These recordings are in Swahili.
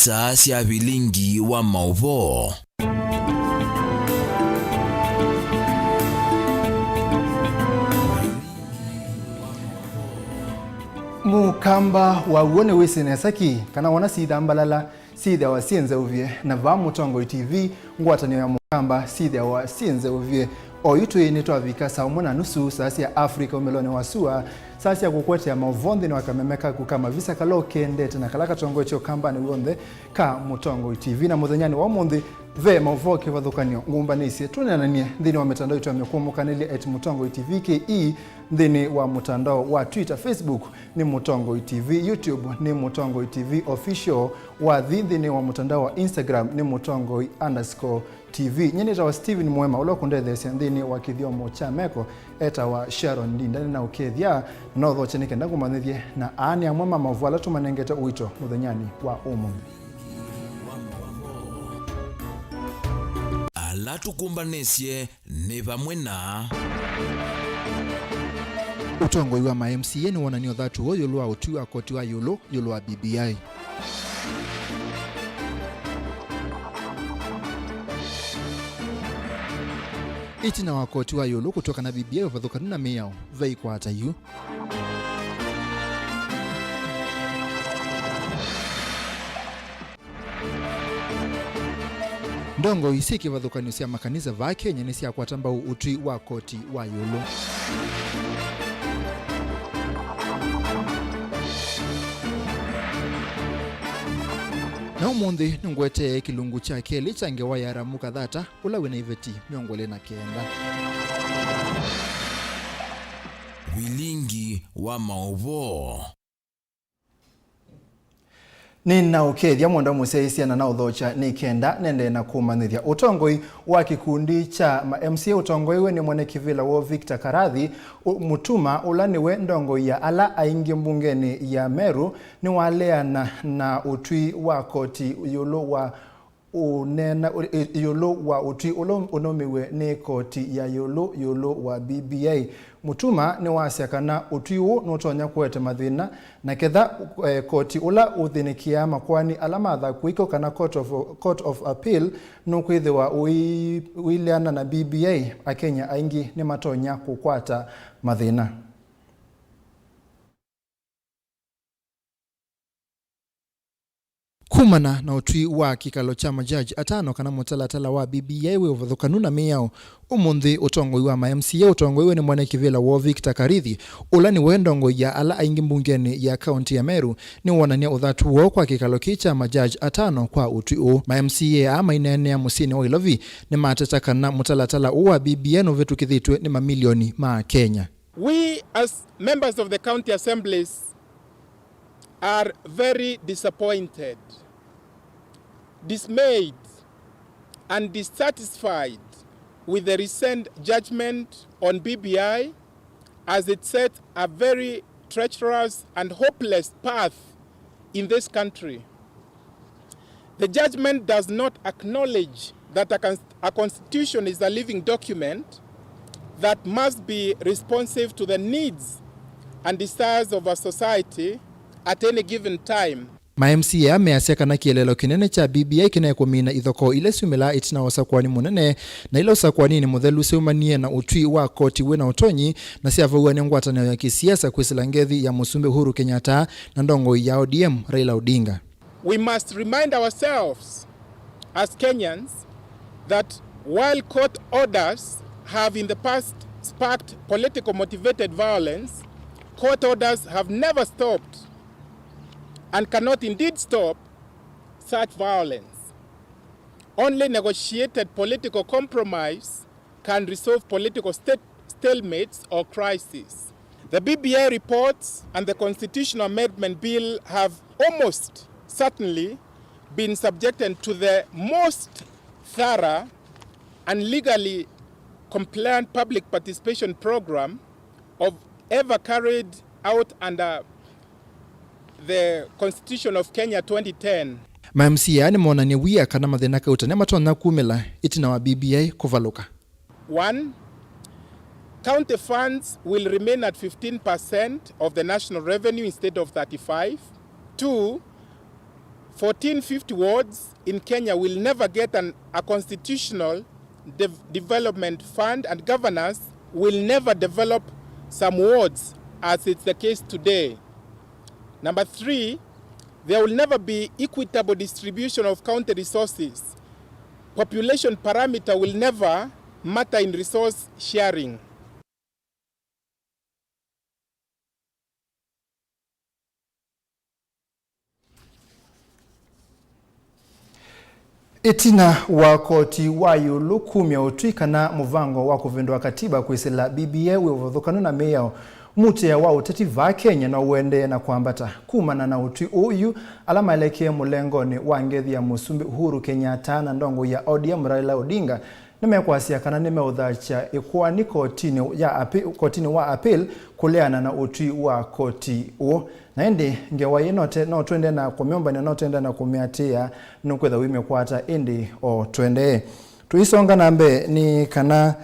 Ni saa sya vilingi wa mauvoo. Mukamba wa wone wisinesaki kana wona sitha mbalala sitha wa sienze uvye na va Mutongoi TV ngwatanio ya mukamba sitha wa sienze uvye oyu twi ni twavika saa umwe na nusu saa sya Afrika umelone wa sua saa sya kukwetea mauvonthi ni wakamemeka kukama visa kala ukendete na kala katongoetye ukambani wonthe ka Mutongoi TV na muthenyani wa umunthi ve mauvoo kivathukanio ngumbanisye tunenanie nthini wa mitandao itu ya mikumukanilie at Mutongoi TV KE nthini wa mutandao wa Twitter, Facebook ni Mutongoi TV, YouTube ni Mutongoi TV official, wa nthini wa mutandao wa Instagram ni Mutongoi underscore TV. Nyini wa Steven Mwema ula kundethesya nthini wa kithyomo cha meko eta wa Sharon Ndindani na ukethia no thoche nikenda ngumanyithie na aani amwe ma mauvoo ala tumanengete uito muthenyani wa umunthi. Ala tukumbanisye ni vamwe na utongoi wa ma MCA ni wonanio thatu yulu wa utui wa koti wa yulu yulu wa BBI. Itina wa koti wa yulu kutoka na BBI uvathukanu na miao veikwata yu. Ndongo isi kivathukanio sya makanisa va Kenya ni syakwata mbau utui wa koti wa yulu. Na umunthi ningwetee kilungu kya keli kya ngewa ya Ramu Kathata ula wina iveti 29. Wilingi wa mauvoo. Nina ukethia mwenda musyaisya na uthocha ni kenda nende na kumanyithya utongoi wa kikundi cha ma MCA utongoiwe ni mwene kivila wo Victor Karathi Mutuma ula niwe ndongoi ya ala aingi mbungeni ya Meru ni waleana na utui wa koti yulu wa unena yulu wa utui ulo unomiwe ni koti ya yulu yulu wa BBI. Mutuma ni wasya kana utui uu nutonya kuete mathina na ketha koti ula uthinikia makwani ala mathakuiko kana court of appeal nukwithiwa uiliana na BBI akenya aingi ni matonya kukwata mathina. Kumana na utui wa kikalo cha majaji atano kana mutalatala wa BBI wi uvathukanu na miao umunthi utongoi wa ma MCA utongoiwe ni mwene kivila wo Victor Karithi ula ni wendongo ya ala aingi mbungeni ya kaunti ya Meru ni wonania uthatu wo kwa kikalo kicha majaji atano kwa utui uu. Ma MCA ama inenea musini wa Ilovi ni mateta kana mutalatala u wa BBI nuvitukithitwe ni mamilioni ma Kenya. We as members of the county assemblies are very disappointed, dismayed, and dissatisfied with the recent judgment on BBI as it set a very treacherous and hopeless path in this country. The judgment does not acknowledge that a constitution is a living document that must be responsive to the needs and desires of a society at any given time. Ma MCA ameasya kana kielelo kinene cha BBI kinekumina ithoko ile siumila itina wa usakuani munene na ila usakuani ni muthelu siumanie na utwi wa koti wina utonyi na syavauwa ni ngwatanio ya kisiasa kwisila ngethi ya Musumbi Uhuru Kenyatta na ndongoi ya ODM Raila Odinga. We must remind ourselves as Kenyans that while court orders have in the past sparked political motivated violence, court orders have never stopped and cannot indeed stop such violence. Only negotiated political compromise can resolve political stalemates or crises. The BBI reports and the Constitutional Amendment Bill have almost certainly been subjected to the most thorough and legally compliant public participation program of ever carried out under the Constitution of Kenya 2010. Ma MCA ni monania wia kana mathina kauta ni matonya kumila itina wa BBI kuvaluka. 1, county funds will remain at 15% of the national revenue instead of 35. 2, 1450 wards in Kenya will never get a constitutional development fund, and governors will never develop some wards as it's the case today. Number 3, there will never be equitable distribution of county resources. Population parameter will never matter in resource sharing. Itina wa koti wa yulu kumya utwi kana muvango wa kuvindua katiba kwisila BBI wiuvathukanu na miyao mutia wa uteti va Kenya na uende na kuambata kumana na utwi uyu alama elekee mulengoni wa ngethi ya Musumbi Uhuru Kenyatta na ndongo ya ODM Raila Odinga nimekwasia kana nimeuthacha ikuwa ni kotini ya kotini wa appeal kuleana na utwi wa koti uo na indi ngewa inote no twende na kumyomba no twende na kumiatia nukwetha wimekwata indi o twende tuisonga nambe ni kana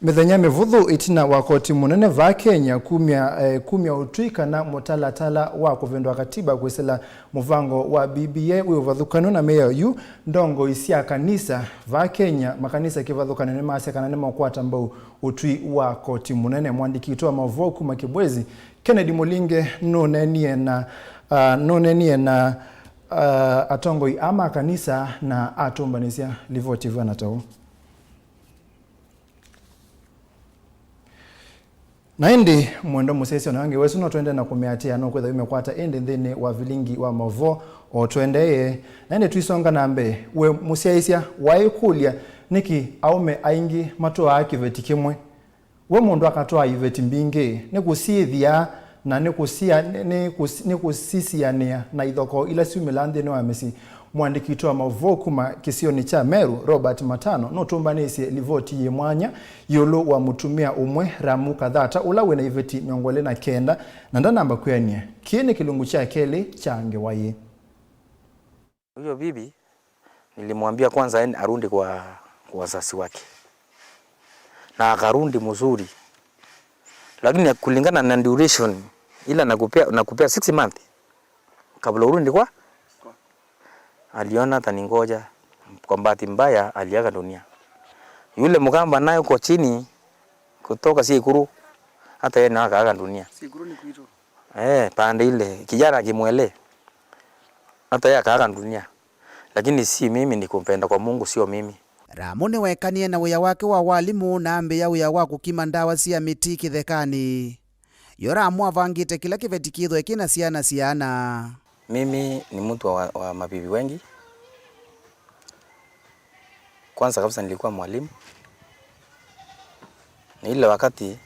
mithenya mivuthu itina wa koti munene va Kenya kumya utwi kana mutalatala wa kuvindua katiba kwisila muvango wa BBI wiuvathukanu na meya yu ndongo isia kanisa va Kenya makanisa kivathukanu ni masia kana ni makwata mbau utwi wa koti munene. Mwandiki wa mavo kuma Kibwezi Kennedy Mulinge nonenie na atongoi ama kanisa na atumbanisia livotiva na tau. Na indi mwendo musesi na wangi wesu no twende na kumiatia no kwetha imekwata indi nthini wa vilingi wa mavo o twendeye. Na indi tuisonga nambe we musiaisia waikulia niki aume aingi matoa kiveti kimwe we mundu akatoa iveti mbingi nikusithia na nikusisiania na ithoko ila siumila nthini wa misi. Mwandiki wa mavo kuma kisioni cha Meru Robert Matano no tumbanisi livoti ye mwanya yolo wa mutumia umwe Ramu Kathata ula wena iveti 29 na ndanamba kuyania kiene kilungu cha kele cha ngewaye. Huyo bibi nilimwambia kwanza arundi kwa wazazi wake na akarundi mzuri, lakini kulingana na duration ila nakupea 6 months kabla urundi kwa aliona ataningoja. Kwa bahati mbaya aliaga dunia. Yule mkamba naye uko chini kutoka Sikuru hata yeye naye akaaga dunia. Sikuru ni kuito. Pande ile kijana akimwele hata yeye akaaga dunia. Lakini si mimi nikumpenda kwa Mungu, sio mimi. Ramu niwekanie na wia wake wa walimu na ambi ya wia wa kukima ndawa cia miti kithekani. Yo Ramu avangite kila kiveti kithwe kina siana siana. Mimi ni mtu wa mabibi wengi. Kwanza kabisa nilikuwa mwalimu. Ni ile wakati,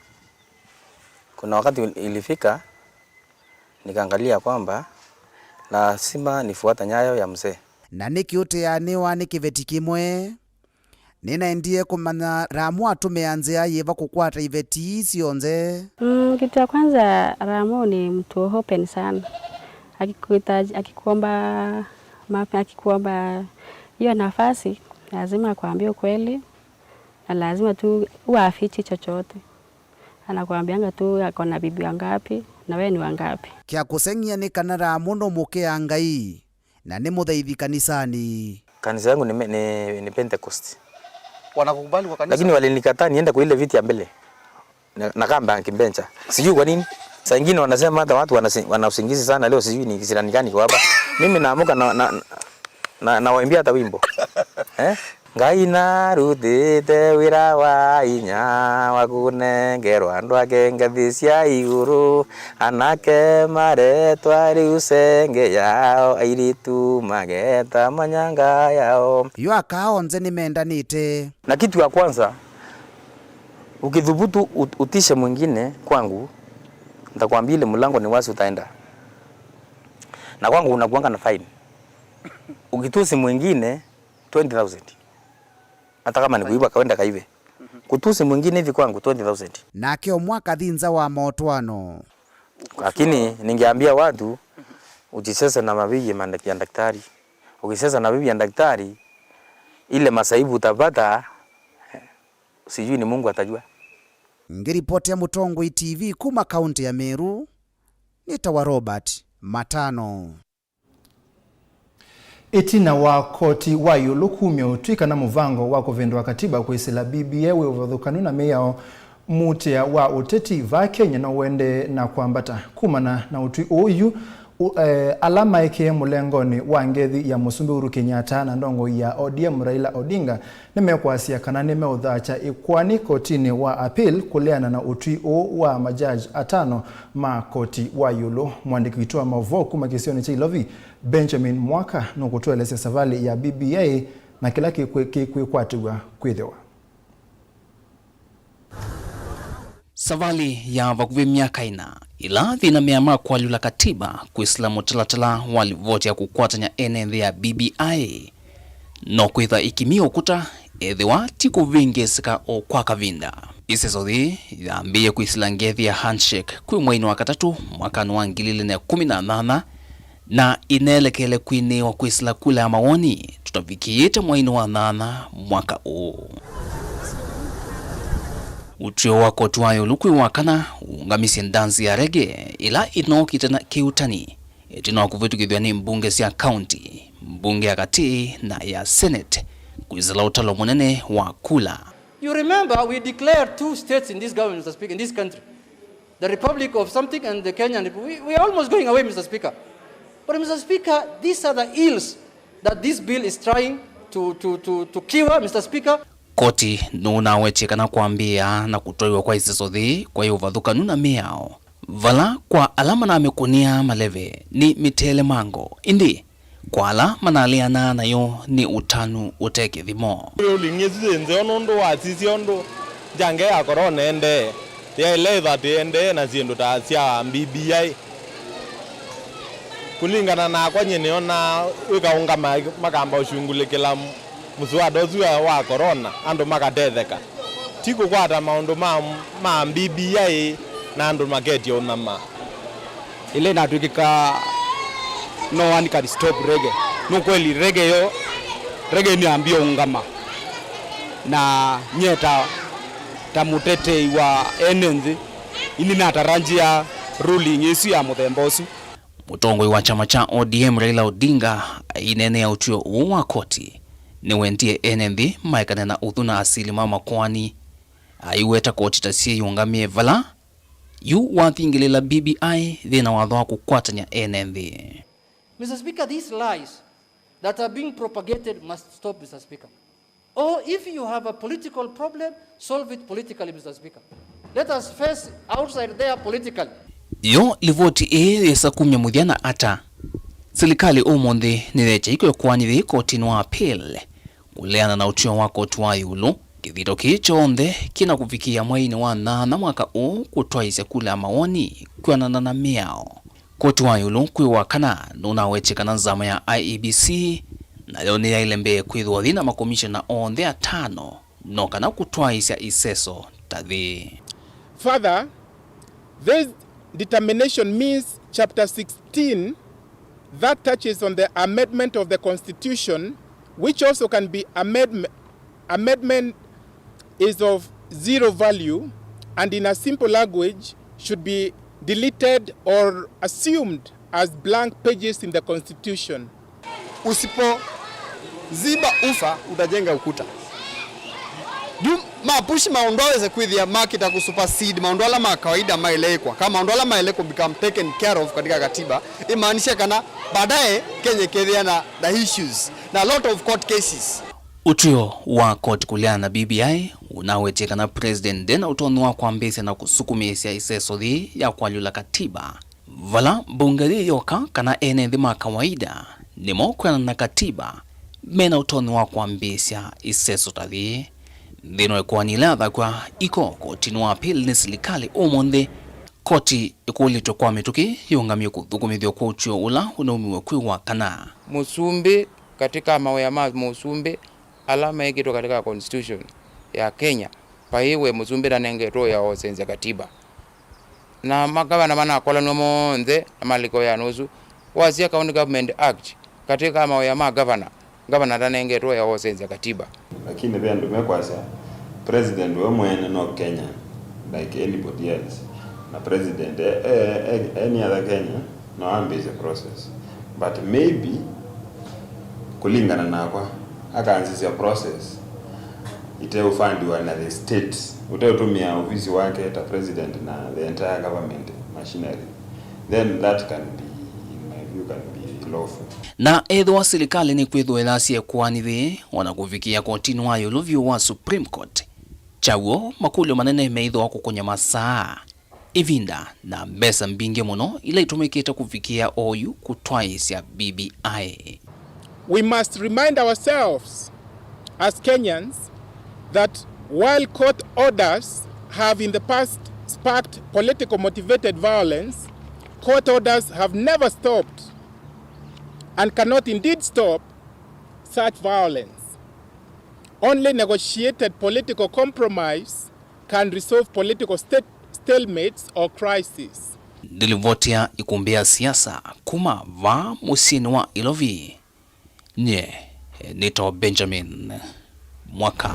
kuna wakati ilifika nikaangalia kwamba lazima nifuate nyayo ya mzee. Na nikiuteaniwa ni kiveti kimwe. Ninaendie kumanya Ramu atumeanzia yeva kukwata iveti sionze. Kitu ya kwanza Ramu ni mtu open sana. Akikuomba hiyo nafasi lazima akwambie ukweli na lazima tu uafichi chochote. Anakuambianga tu ako na bibi wangapi na wewe ni wangapi. Kya kusengia ni kana Ramu no muke Ngai na ni muthaithi kanisani. Kanisa yangu ni Pentecost. Wanakukubali kwa kanisa? Lakini walinikataa niende kwa ile viti ya mbele. Na kamba kimbencha. Sijui kwa nini. Saa nyingine wanasema hata watu wana usingizi sana leo, sijui ni kisirani gani kwa hapa. Mimi naamuka na waimbia hata wimbo. Ngai narutite wira wa inya wa kunengerwa andu ake ngathi cia iguru, anake maretwa riu senge yao, airitu mageta manyanga yao. Yo akaonze nimendanite. Na kitu ya kwanza ukithubutu utishe mwingine kwangu, nitakwambia ile mlango ni wazi utaenda. Na kwangu unakuanga na fine. Ukitusi mwingine 20,000. Hata kama ni kuiba kaenda kaibe. Kutusi mwingine hivi kwangu 20,000. Nake omwaka thinza wa motwano. Lakini ningeambia watu usisese na mabibi ya daktari. Ukisesa na bibi ya daktari ile masaibu utapata, sijui ni Mungu atajua. Ngiripoti ya Mutongwe TV kuma kaunti ya Meru, nitawa Robert Matano. Itina wa koti wa yulu kumya utwika na muvango wa kuvindua katiba kwisila BBI wiuvathukanu na miyao mutia wa uteti va Kenya na uende na kuambata kumana na utwi uyu alama ike mulengoni wa ngethi ya Musumbi Uhuru Kenyatta na ndongo ya ODM Raila Odinga nimekwasia kana nimeuthacha ikwani kotini wa appeal kuleana na utwi u wa majaji atano ma koti wa yulu. Mwandiki witu wa mauvoo kuma kisioni cha Ilovi Benjamin Mwaka nukutuelesya savali ya BBI na kila kikwikwatiwa kwithiwa. Savali ya vakuvi miaka ina ila thina miama kwalula katiba kuislamu talatala walivoti ya kukwatanya enenthi ya BBI no kwitha ikimia ukuta ethiwa ti kuvingisika o kwa kavinda. Iseso thi yambiie kwisila ngethi ya handshake kwi mwaini wa katatu mwakani wa 2018 na inelekele kwiniwa kwisila kula ya mawoni tutavikiite mwaini wa 8 mwaka uu. Utwio wa koti wa yulu kwi wakana uungamisye ndansi ya rege ila inookite na kiutani itina wa kuvitukithwa ni mbunge sya kaunti, mbunge ya kati na ya senate kwizila utalo munene wa kula. You remember we declared two states in this government, Mr. Speaker, in this country. The Republic of something and the Kenyan Republic. We are almost going away, Mr. Speaker. But Mr. Speaker, these are the ills that this bill is trying to cure, Mr. Speaker. Koti nuna wechekana kuambia na kutoiwa kwa iseso thi kwa yuvathukanu na miao vala kwa alama na amekunia maleve ni mitele mango indi kwa ala manaliana nayo ni utanu uteke thimo. Ulingizi nze onundu wa sisi ondu jange ya corona ende ya eleza tiende na zindu ta cia BBI kulingana na kwa nyene ona wikaunga makamba ushungulikila muswada ucio wa corona andu makatetheka ti kukwata maundu ma BBI na andu maketia unama ile natwikika no one can stop reggae. No kweli reggae yo reggae ni ambio ungama na nyeta ta mutetei wa enenzi ini nataranjia ruling isu ya muthemba usu. Mutongoi wa chama cha ODM Raila Odinga inene ya utwio uu wa koti niwendie enenthi maekane na uthu na asili ma makwani aiweta koti tasie yungamie vala yu wathingilila BBI thina watho wa kukwatanya enenthi. Mr. Speaker, these lies that are being propagated must stop, Mr. Speaker. Or if you have a political problem, solve it politically, Mr. Speaker. Let us face outside there politically. Yo livoti e yesa kumya muthiana ata serikali umunthi nireche iko kwani thi kotini wa appeal kuleana na utwio wa koti wa yulu kithito kii chonthe kina kuvikia mwaini wa 8 mwaka uu kutwaisya kula mawoni kwianana na miao. Koti wa yulu kwi wakana nunawechekana nzama ya IEBC nayo ni yailembee kwithwa thina makomishona onthe atano no kana kutwaisya iseso tathi. Further, this determination means chapter 16 that touches on the amendment of the Constitution, which also can be amendment is of zero value and in a simple language should be deleted or assumed as blank pages in the Constitution. Usipo ziba ufa utajenga ukuta. Juu mapushi maondoa kwithia market kusupersede maondoa ma kawaida maelekwa. Kama maondoa maelekwa become taken care of katika katiba, imaanisha kana baadaye Kenya kethia na the issues na a lot of court cases. Utwio wa koti kuleana na BBI unaweteka na president dena utoni wa kwambisya na kusukumisya iseso thi ya kwalula katiba vala bunge thi yoka kana ene thi ma kawaida nimo kwianana na katiba mena utoni wa kwambisya iseso tathi nthino ikwanile athakwa iko kotini wa apili ni silikali umunthi koti ikulitwe kwa mituki yungamie kuthukumithio kwa utwio ula unaumiwe kwi kana musumbi katika mawea ma musumbi alama ikitwa katika constitution ya Kenya paiwe musumbi tanengetwo ya osenze katiba na magavana manakolanwa monthe na maliko ya nusu wasia County Government Act katika mawea ma gavana gavana tanengetwo ya osenze katiba. Lakini pia ndume kwasya president we mwene no Kenya like anybody else na president any other Kenya no ambize process but maybe Kulingana nakwa akaanzisya process iteufandiwa na the state uteutumia ofisi wake ta president na the entire government machinery, then that can be, in my view, can be lawful. Na ethwa serikali ni kwithwela siekwanithi ona kuvikia kotini wa yulu wa Supreme Court chaw'o makulio manene meithwa kukunya masaa ivinda na mbesa mbingi muno ila itumikite kuvikia oyu kutwaisya BBI. We must remind ourselves as Kenyans that while court orders have in the past sparked political motivated violence, court orders have never stopped and cannot indeed stop such violence. Only negotiated political compromise can resolve political stalemates or crises. Ndilivotia ikumbi ya siasa kuma va musini wa Ilovi nye nito Benjamin Mwaka.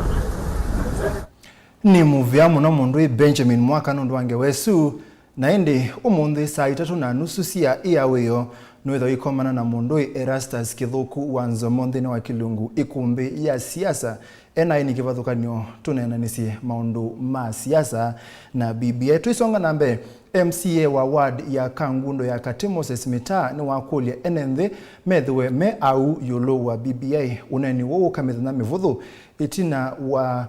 Ni muvya muno mundu Benjamin Mwaka nundu wange wesu na indi umunthi saa 3:30 cia iyawiyo nwitho ikomana na mundu Erastus Kithuku wa Nzomo nthini wa Kilungu ikumbi ya siasa ena ni kivathukanio tunenanisie maundu ma siasa na BBI. Twisonga na mbe MCA wa ward ya Kangundo ya Kati Moses Mitaa ni wakulia ene nthi methiwe me au yulu wa BBI uneni wo ukamithenya mivuthu itina wa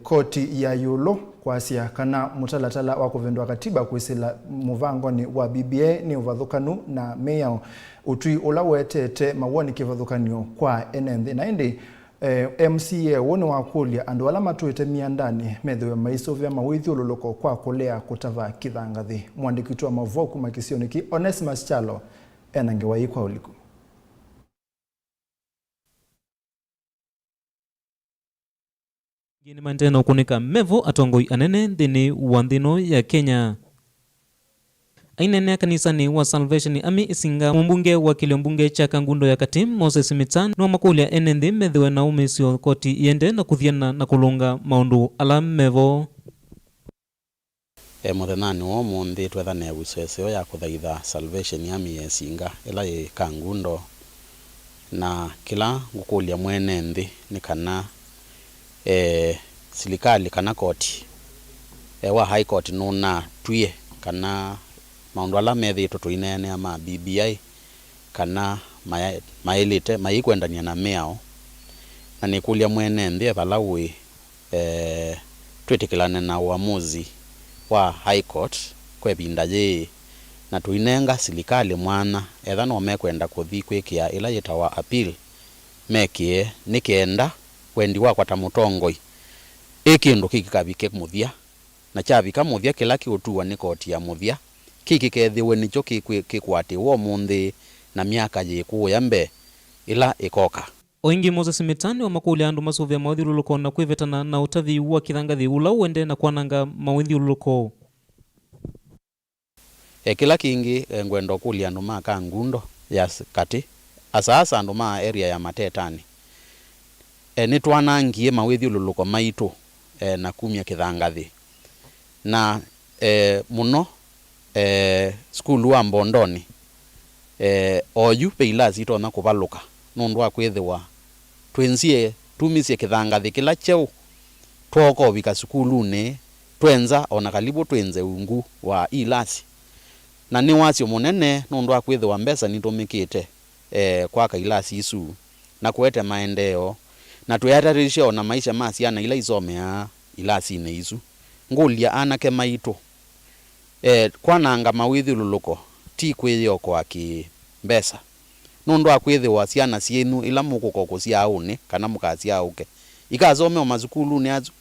koti ya yulu kwasia kana mutalatala wa kuvindua katiba kwisila muvangoni wa BBI ni uvathukanu na miyao utui ula wetete mawoni kivathukanio kwa ene nthi. Na indi MCA woni wakulia andu ala matuite miandani methiwe maisuvya mawithiululuko kwa kulea kutava kithangathi. Mwandiki wa mavuo kuma kisioniki Onesimus Chalo enangewa kwa uliku. Gini mandena ukunika mevo atongoi anene nthini wa nthino ya Kenya. Ainene ya kanisani wa Salvation Army isinga mumbunge wa kilio mbunge cha Kangundo ya Kati Moses Mitaa no makulia ene nthi methiwe na umisio koti yende na kuthiana na kulunga maundu ala mevo. Muthenani wa umuthi twethane wiseseo ya kuthaitha Salvation Army ya isinga ila yi Kangundo na kila ngukulia mwene nthi ni kana silikali kana koti wa high court nuna twie kana maundu ala methitwo tuinene ama BBI kana mailite mayikwendania na miao na nikulia mwene nthi vala wi twitikilane na uamuzi wa high court kwevinda yi na tuinenga silikali mwana etha no mekwenda kuthi kwikia ila yitawa appeal mekie nikienda wendi wakwa ta mutongoi ikindu kikikavike muthia na chavika muthia kila kiutua ni koti ya muthia kikikethiwe nicho kikwatiwa munthi na miaka yikuya mbe ila ikoka. Oingi Moses Mitani wa makulia andu masuvya mawithiululuko na kwivetana na utavi wa kithangathi ula uende na kwananga mawithiululuko. Kila kingi ngwendo kulia andu ma Kangundo ya Kati asasa andu ma area ya Matetani nitwanangie mawithiululuko maitu na kumia kithangathi na muno skulu wa Mbondoni oyu peila zitona kuvaluka nundu wa kwithiwa twinzie tumisie kithangathi kila cheu twokovika sukuluni twenza ona kalibu twenze ungu wa ilasi na ni wasio munene nundu wa kwithiwa mbesa nitumikite kwaka ilasi isu na kuete maendeo na tuyatarisha ona maisha masiana ila isomea ilasi ne isu ngulia anake maitu kwananga mawithiululuko ti kwiyoko aki mbesa nundu akwithiwa ciana cienu ila mukuko kuciauni kana mukaciauke ikasome mazukulu ni azu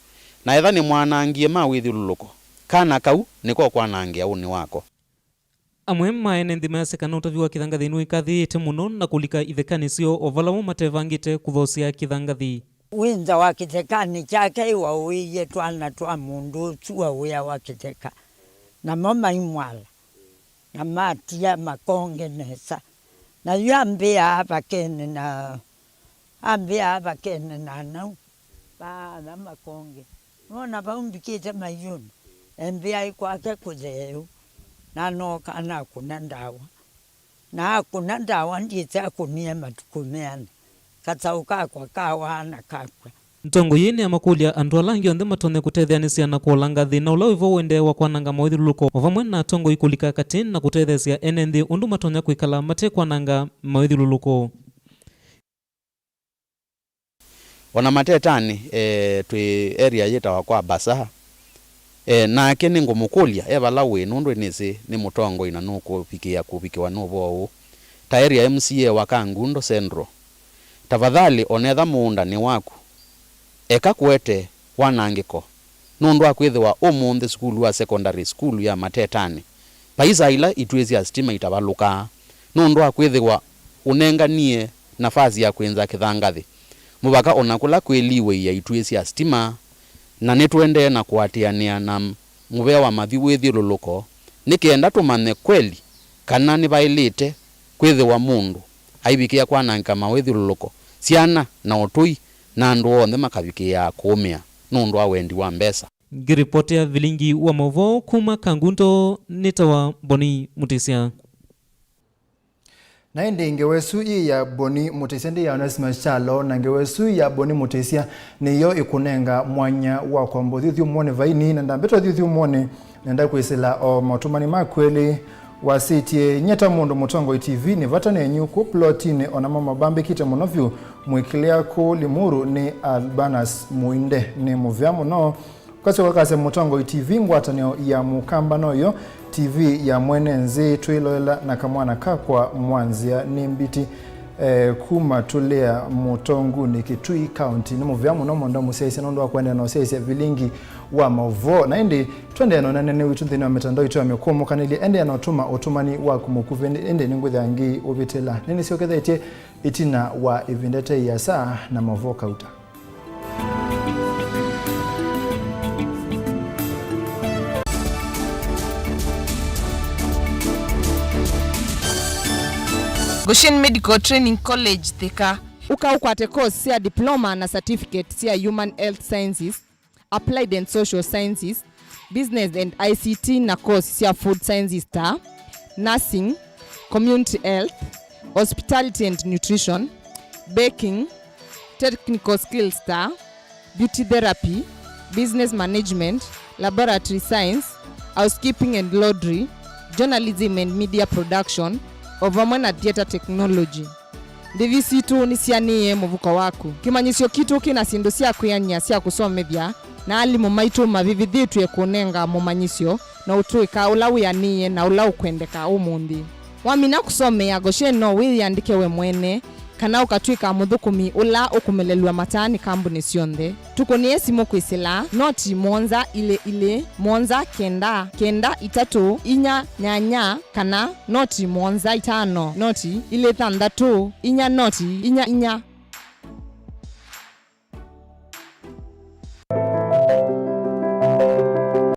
na etha ni mwanangie mawithiululuko kana kau niko kwanangia uni wako. Amwe maene nthi masekana utavi wa kithangathi ni wikathiite muno na kulika ithekani sio ovalamo matevangite kuthosia kithangathi. Winza wa kithekani chake iwa uiye twana twa mundu ucio wia wa kitheka namo maimwala na matia makonge nesa na yambia avakene na ambia avakene na nau ba makonge nona baumbikite mayuni embia ikwake kutheu na noka na kuna ndawa na kuna ndawa nditse akunie matukumeana Katsau kakwa kawana kakwa. Ntongo yini amakulia andu alangi onthe matonye kutetheanisya na kuolanga thina ula wivo wende wa kwananga mawithululuko vamwe na tongo ikulika kati na kutetheesya ene nthi undu matonya kwikala mate kwananga mawithululuko. Ona matetani twi area yitawa kwa basaha nake ni ngumukulia evala wi nundu nisi ni mutongo ina nukupikia kupikiwa nuvowu ta area MCA wa Kangundo Central tafadhali onetha muunda ni waku eka kuete wanangiko nundu akwithiwa umunthe sukulu wa secondary school ya matetani paisa ila itwezi stima itavaluka nundu akwithiwa unenganie nafasi ya kwinza kithangathi mubaka ona kula kwiliwe ya itwezi stima na nitwende na kuatiania na muvea wa mathi withiululuko nikienda tumanye kweli kana nivailite kwithiwa mundu aivikia kwanangika mawithiululuko siana na utui na andu onthe makavikia kuumia nundu wa wendi wa mbesa. Ngiripotea vilingi wa mavo kuma Kangundo nitawa Boni Mutisia. Na indi ngewesu hii ya Boni Mutisia ndi ya Onesmus Chalo na ngewesu ya Boni Mutisia niyo ikunenga mwanya wa kwambo thithi mwone vaini na ndambeto thithi mwone nenda kwisila o matumani makweli wasitie nyeta mundu Mutongoi TV ni vata nenyu ku plotine ona mama bambe kite munovyu mwikilea ku Limuru ni Albanas Muinde ni muvya muno kasi wakase Mutongoi TV ngwatanio ya mukamba noyo TV ya mwene nzi twiloela na kamwana kakwa mwanzia ni mbiti kuma tulea Mutongu ni Kitui County ni muvya muno mondo musese nondo akwenda na usese vilingi wa mavo na indi twende no nene witu nthini wa mitandao itu ya mikumo kanili ende anotuma utumani wa kumukuve ende ninguthangi ubitela nini siokethaitie itina wa ivindete ya saa na mavo kauta. Goshen Medical Training College Thika ukaukwate course ya diploma na certificate ya Human Health Sciences, Applied and Social Sciences, Business and ICT na course ya Food Sciences ta, Nursing, Community Health, Hospitality and Nutrition, Baking, Technical Skills ta, Beauty Therapy, Business Management, Laboratory Science, Housekeeping and Laundry, Journalism and Media Production, ovamwe na Theatre Technology. Ndivisi tu nisianie muvuko waku. Kimanyisio kitu kina sindu sia kuyanya sia kusomethya na alimu maitu mavivithitwe kunenga mumanyisio na utuika ula uyanie na ula ukwendeka umundi. Wamina kusomea Goshen no wiyandike we mwene kana ukatwika muthukumi ula ukumelelwa matani kambuni sionthe. Tukunie simu kwisila noti 7 ile ile 7 9 9 3 4 8 kana noti 7 5 noti ile 6 4 noti 4 4.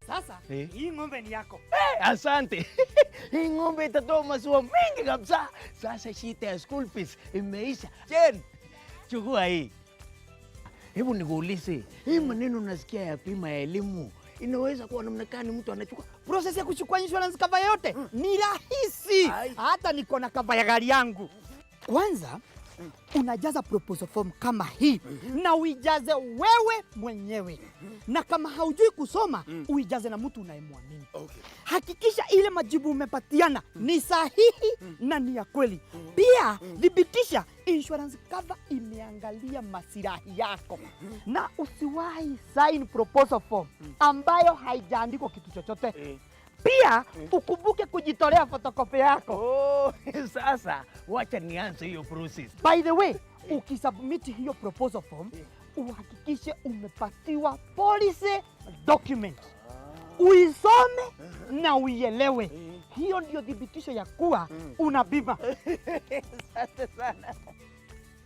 Sasa hii ng'ombe ni yako. Asante. Hii ng'ombe itatoa maziwa mengi kabisa. Sasa shida ya school fees imeisha. Jen, chukua hii. Hebu nikuulize, hii maneno nasikia ya bima ya elimu inaweza kuwa namna gani mtu anachukua? Process ya kuchukua insurance cover yote ni rahisi. Hata niko na cover ya gari yangu. Kwanza unajaza proposal form kama hii na uijaze wewe mwenyewe. Na kama haujui kusoma uijaze na mtu unayemwamini. Hakikisha ile majibu umepatiana ni sahihi na ni ya kweli. Pia thibitisha insurance cover imeangalia masilahi yako. Na usiwahi sign proposal form ambayo haijaandikwa kitu chochote. Pia ukumbuke kujitolea photocopy yako. Oh, sasa wacha nianze hiyo process. By the way, ukisubmit hiyo proposal form, uhakikishe umepatiwa policy document. Uisome na uielewe. Hiyo ndio thibitisho ya kuwa una bima. Asante sana.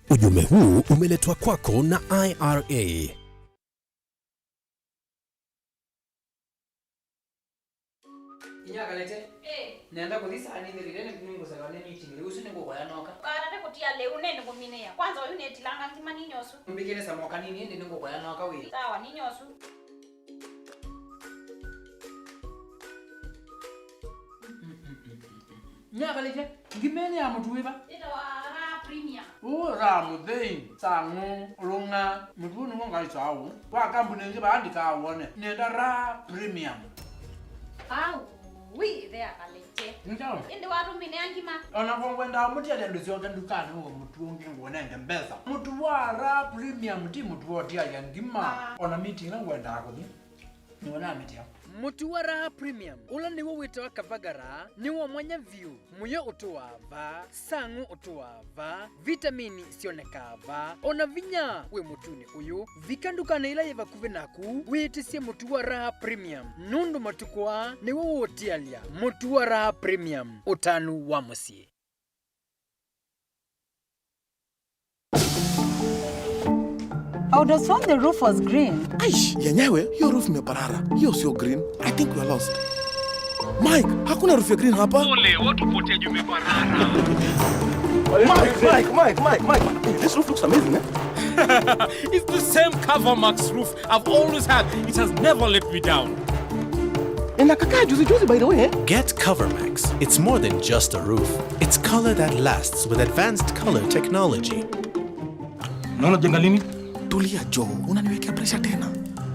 Ujumbe huu umeletwa kwako na IRA. Inyakalete. Nenda kuthisa anithirire ningusaka ne meeting riu ucio ningukoya noka. Karare kutia leu nene kuminea. Kwanza uyu netilanga ngima ninyosu. Mbikire samoka nini indi ningukoya noka wi. Sawa ninyosu. Nyakalete ngimene ya mutu wiba. Itawa Premium. Ura muthei sangu lunga mutuni wonga isau kwa kambuni ngi bandika wone nenda Raha Premium. Au wi there kaleche. Ndio. Indi watumine ngima. Ona kwenda mutia ndu cionke ndukani ugo mutu ungi nguonenge mbesa. Mutu wa Raha Premium ti mutu wotia ya ngima. Ona meeting na ngwenda kuthi. Niwona meeting. Mutu wa Raha Premium ula niwo witawa kavagara niwo mwanya view muyo utuwava sangu utuwava vitamini sionekava ona vinya we mutuni uyu vikandukana ila yevakuve naku witisie mutu wa Raha Premium nundu matukwa niwo wotialia mutu wa Raha Premium utanu wa musie. I would have sworn the roof was green. Aish, yenyewe hiyo roof imeparara. Hiyo sio green. I think we are lost. Mike, hakuna roof ya green hapa. Ole, watu potea juu imeparara. Mike. Hey, this roof looks amazing, eh? It's the same CoverMax roof I've always had. It has never let me down. Inakakaa juzi juzi, by the way, eh? Get CoverMax. It's more than just a roof. It's color that lasts with advanced color technology. Naona jenga lini? Tulia Joe, unaniwekea pressure tena.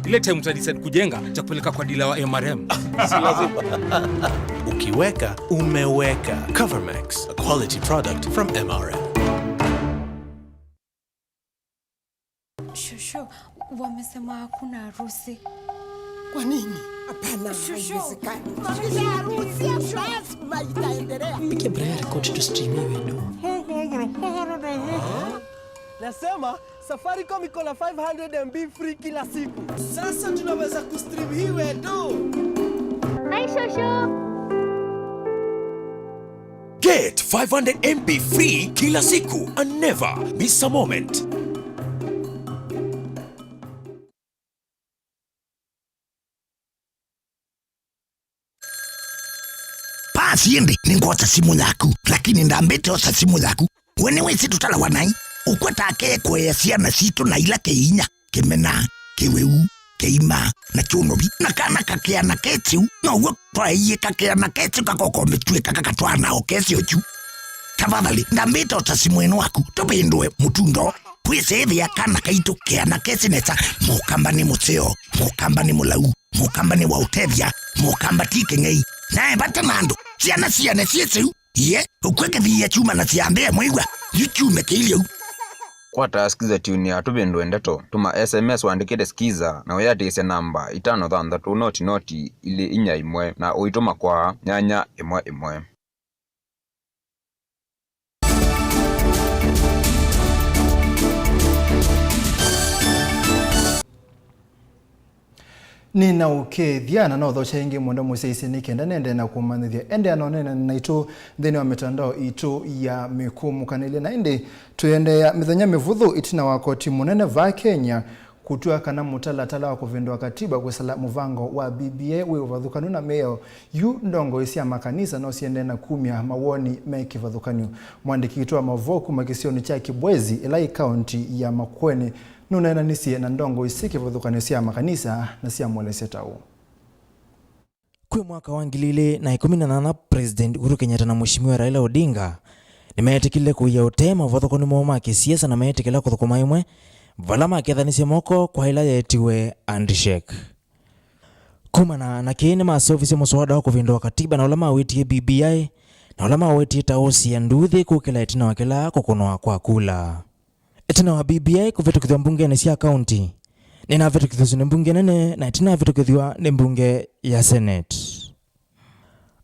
Ile time utadecide kujenga, cha kupeleka kwa dealer wa MRM. Si lazima. Ukiweka, umeweka. CoverMax, a quality product from MRM. Shosho, wamesema hakuna harusi. Kwa nini? Hapana, haiwezekani. Harusi lazima itaendelea. Piga Brian record tu stream iwe do. Nasema Safaricom iko na 500 MB free kila siku. Sasa tunaweza kustream hii wedo. Hi Shosho. Get 500 MB free kila siku and never miss a moment. Pasi ningota simu yaku lakini ndambete osa simu yaku wenewe situtala wanai ukwatake kwea ciana citu na ila keinya kimena kiweu keima na chunobi na kana kakeana ketiu no twaiye kakeana ketiu kakokometwika kakatwana okesio chu tafadhali ndambete osa simu eno aku tupindue mutundo kwisethia kana kaitu keana kesinesa mukamba ni museo mukamba ni mulau mukamba ni wautethia mukamba ti king'ei nae bata nandu ciana ciane cieciu ye ukwekethia chuma na ciambia mwigwa yuchume kiiliu Kwata skiza tune ya tubindwe ndeto tuma SMS wandikite skiza na uyatise namba 5 6 0 0 2 4 1 na uituma kwa 8 1 1. Nina ukethia na no thocha ingi mwendo museisi nikenda nende na kumanithia ende anonene na itu thini wa mitandao itu ya mikumu kanile na indi tuyende ya mithenya mivuthu itina wa koti munene va Kenya kutua kana mutalatala wa kuvindua katiba kusala muvango wa BBA we uvathukanu na meo yu ndongo isi ya makanisa no siende na kumya mawoni meki vathukanu mwandiki itoa mavoku makisioni cha Kibwezi ila county ya Makueni nunena nisie na ndongo isike vathukanu sia makanisa na sia mwelese tau. Kwe mwaka wa 2018 President Uhuru Kenyatta na Mheshimiwa Raila Odinga nimeetikile kuya utema vathukanu moma kisiasa na meetikila kuthukuma imwe vala makethanise moko kwa ila yetiwe handshake. Kumana na kiini masofisi muswada wa kuvindua katiba na ulama witie BBI na ulama witie tausi ya nduthi kukila itina wakila kukunwa kwa kula. Itina wa BBI kuvitukithwa mbunge ni sia county. Nina vitukithwa ni mbunge nene na itina vitukithwa ni mbunge ya Senate.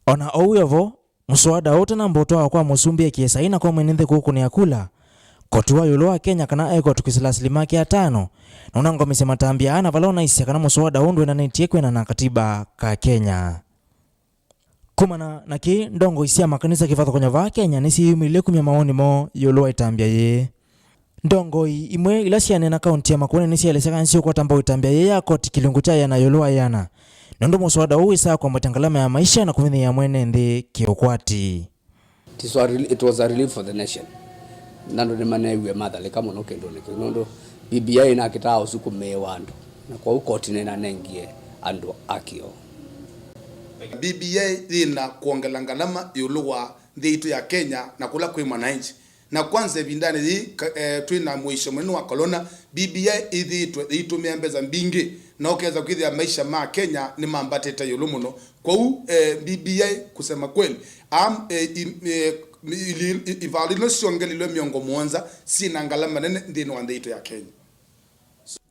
Ona ouyovo muswada wote na mboto kwa musumbi ya kiesa kwa mwenende kuku ni akula. Kotuwa yulo wa Kenya kana eko tukisila asilimaki ya 5. Na unango misema tambia ana valona isi kana muswada undu na nitiekwe na katiba ka Kenya. Kumana na ki ndongo isi ya makanisa kifatho kwenye va Kenya nisi yumile kumya maoni mo yulo wa itambia ye. Ndongo imwe ilasiane na kaunti ya Makueni nisi eleseka nsi kwa tambo itambia ye ya koti kilungu cha yana yulo wa yana. Nondo muswada huu isa kwa mbatangalama ya maisha na kumini ya mwene ndi kiokwati. It was a relief for the nation. Nando ni manewe madhale kama no kendo ne nondo BBI na kitaa usiku mewandu na kwa ukoti na nengie andu akio BBI ina kuongela ngalama yuluwa nditu ya Kenya na kula kwa mwananchi Na kwanza vindani yi twina mwisho munene wa corona BBI ithitwe itumia mbeza mbingi na ukeza kwithia maisha ma Kenya ni mambatite yulu muno kwau BBI kusema kweli am ivalilo siongelilwe miongo muonza sina ngalama nene nthini wa nthi itu ya Kenya.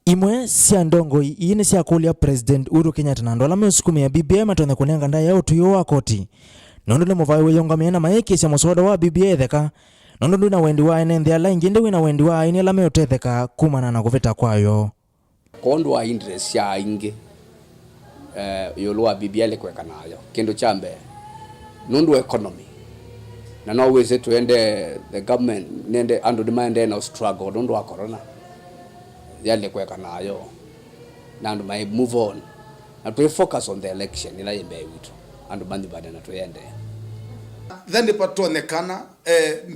Imwe sya ndongoi ii ni syakulia President Uhuru Kenyatta na andu ala meusukumia BBI matonya kunenga ndaia utuio wa koti nundu ni muvai wiyungamie na mayikisya muswada wa BBI itheka nundu ndwina wendi wa ene nthi ala ingi indi wina wendi wa aini ala meutetheka kumana na kuvita kwayo. Kondu wa interest ya ingi yulu wa BBI likweka nayo kindu cha mbere nundu economy na no wise tuende the government nende andu nimaende na struggle nundu wa corona yale kweka nayo na andu mai move on na tu focus on the election ila yembe witu andu bandi bada na tuende then patonekana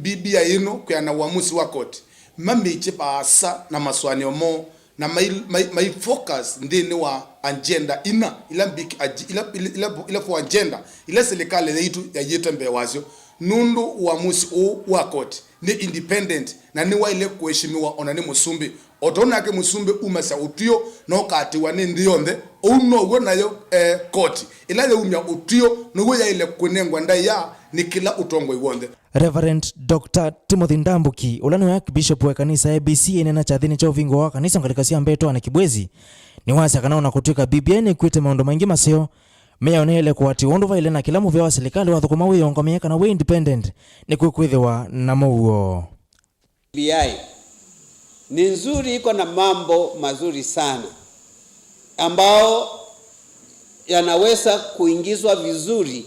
BBI ino kuyana uamuzi wa koti mamiche paasa na maswani omo na my focus ndini wa agenda ina ila big ila for agenda ila serikali yetu ya yetu mbe wazio nundu uamuzi wa koti ni independent na ni waile kuheshimiwa ona ni musumbi otona ke musumbi umasa utio no katiwa ni ndionthe uno nayo koti ila yeumya utio nugo yaile kunengwa ndaya ni kila utongwe wonthe. Reverend Dr. Timothy Ndambuki ula niwe Archbishop wa kanisa ABC enena chathini cha uvingo wa kanisa ngalika cia Mbeto na Kibwezi ni wasi kana ona kutuika BBI ni kwite maundu maingi maseo meya onele kwati undu vaile na kila muvya wa serikali wa thukuma wiyongamie kana wi independent ni kwikwithiwa na muuo. BBI ni nzuri, iko na mambo mazuri sana ambao yanaweza kuingizwa vizuri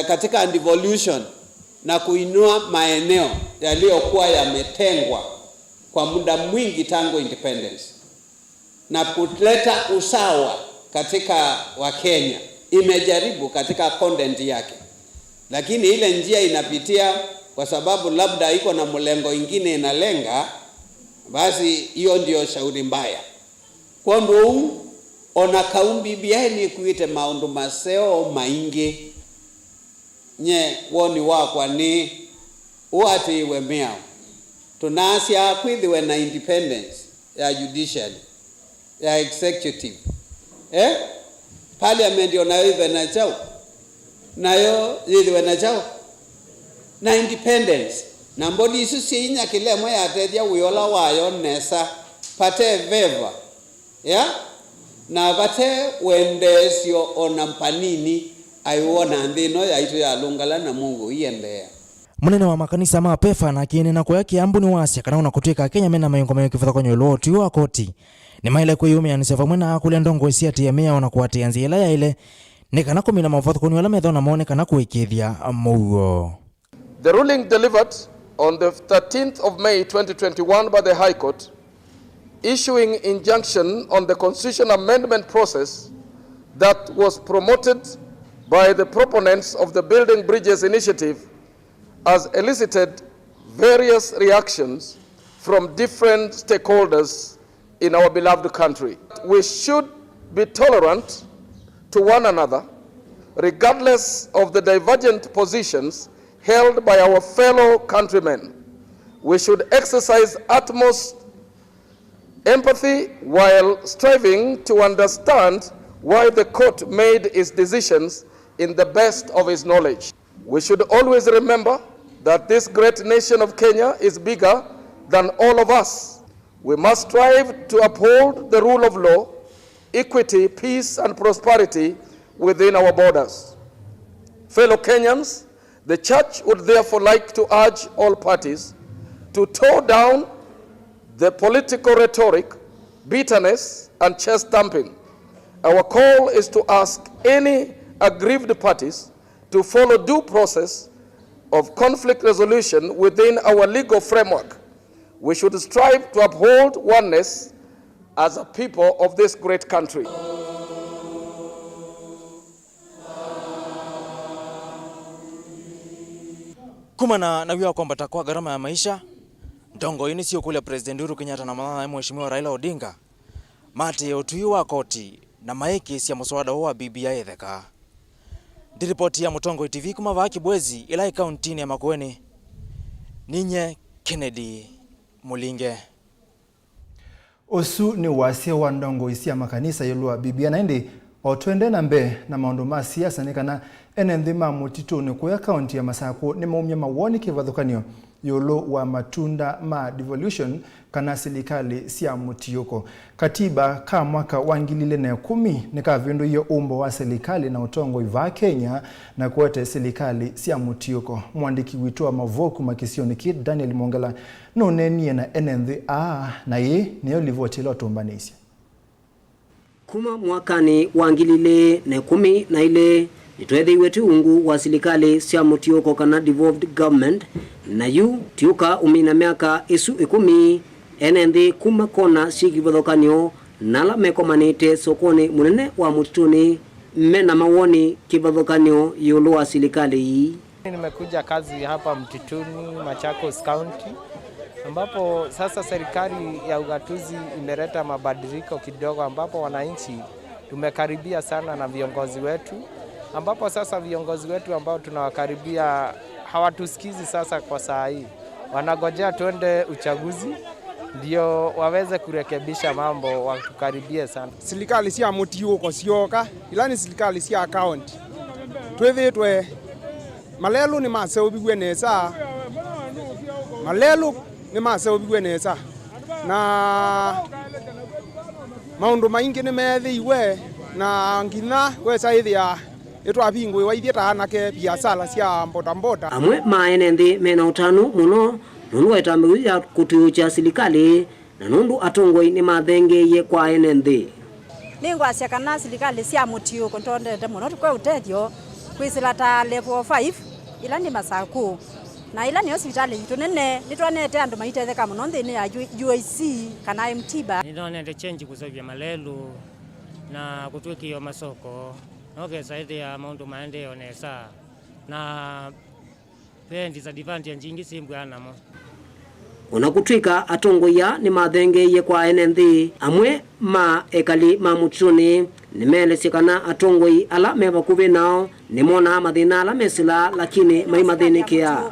katika devolution na kuinua maeneo yaliyokuwa yametengwa kwa muda mwingi tangu independence na kuleta usawa katika wa Kenya. Imejaribu katika content yake, lakini ile njia inapitia kwa sababu labda iko na mlengo ingine inalenga, basi hiyo ndio shauri mbaya. Kwa ndu ona kaumbi BBI ni kuite maundu maseo maingi nye woni wakwa ni uatiwe miao tunasia kwithiwe na independence ya judiciary ya executive parliament onayo ithe na chao nayo yithiwe na chao na independence na mbodi isu sinya kilemo yatethia wiola wayo nesa pate veva ya na pate wendesio ona mpanini aiwona nthino yaitu yalungala na Mungu iendea. Munene wa makanisa ma pefa na kiene na kuya Kiambu ni wasia kana una kutwika Kenya mena mayongo mayo kivatha kwenye loti wa koti ni maile kwiyumianisya vamwe na akulia ndongo isi ati ya ona kuatia nzia ila ya ile ni kana kumina mavatho kwenye ala metho na mone kana kuikithia muuo. The ruling delivered on the 13th of May 2021 by the High Court issuing injunction on the Constitution amendment process that was promoted by the proponents of the Building Bridges Initiative has elicited various reactions from different stakeholders in our beloved country. We should be tolerant to one another, regardless of the divergent positions held by our fellow countrymen. We should exercise utmost empathy while striving to understand why the court made its decisions in the best of its knowledge. We should always remember that this great nation of Kenya is bigger than all of us. We must strive to uphold the rule of law, equity, peace, and prosperity within our borders. Fellow Kenyans, the church would therefore like to urge all parties to tone down the political rhetoric, bitterness, and chest thumping. Our call is to ask any aggrieved parties to follow due process of conflict resolution within our legal framework. We should strive to uphold oneness as a people of this great country. Kumana na wiwa kwamba takwa gharama ya maisha ndongo ini sio kule President Uhuru Kenyatta na mwana Mheshimiwa Raila Odinga mate utui wa koti na maiki sia muswada wa BBI etheka. Ndiripoti ya Mutongoi TV kuma va Kibwezi ila ikaunti ya Makueni. Ninye Kennedy Mulinge. Usu ni wasia wa ndongo isia makanisa yolua bibia naindi otwende na mbe na maundu ma siasa ni kana ene nthima mutituni kuya kaunti ya Masaku ni maumia mawoni kivathukanio yolo wa matunda ma devolution kana silikali sia mutiyoko. Katiba ka mwaka wa 2010 ni kavindu iyo umbo wa serikali na utongo iva Kenya na kuete silikali sia mutiyoko. Mwandiki witu wa mavoku makisioni ki Daniel Mongela nonenie na enenthi a na ye niyo livotilo tumbanisi. Kuma mwakani wa 2012 nitwethiiwe tiungu wa silikali sia mutioko kana devolved government na yu tiuka umina miaka isu 10 ene nthi kuma kona cikivathukanio nala mekomanite sokoni munene wa mutituni mena mawoni kivathukanio yulu wa silikali hii. Nimekuja kazi hapa mtituni Machakos County, ambapo sasa serikali ya ugatuzi imeleta mabadiliko kidogo, ambapo wananchi tumekaribia sana na viongozi wetu, ambapo sasa viongozi wetu ambao tunawakaribia hawatusikizi sasa kwa saa hii. Wanagojea tuende uchaguzi ndio waweze kurekebisha mambo, watukaribie sana. Serikali sia mutiuko sioka ila ni serikali sia county twethitwe malelu ni maseubigwe nesa, malelu ni maseubigwe nesa na maundu maingi ni methiiwe na nginya wesa ithia itwabingwi waithie ta anake biasara cia mbodamboda. Amwe maene nthi mena utanu muno nundu wa itambiu ya kutiucha silikali na nundu atongoi ni mathengeiye kwa ene nthi. Ningwacia kana silikali cia mutiuko ntondete muno tukwe utethio kwisila ta level 5 ila ni Masaku na ila ni hospitali itu nene nitwanete andu maitetheka muno nthini ya UAC kana MTBA. Nindonete change kusovya malelu na kutwikio masoko noke saidi ya maundu maendeleo nesa na pendi za divanti njingi simbwa namo. Ona kutwika atongoia ni mathengeiye kwa ene nthi amwe ma ekali ma mutituni nimelesye kana atongoi ala me vakuvi nao nimona mathina ala mesila lakini maimathinikia.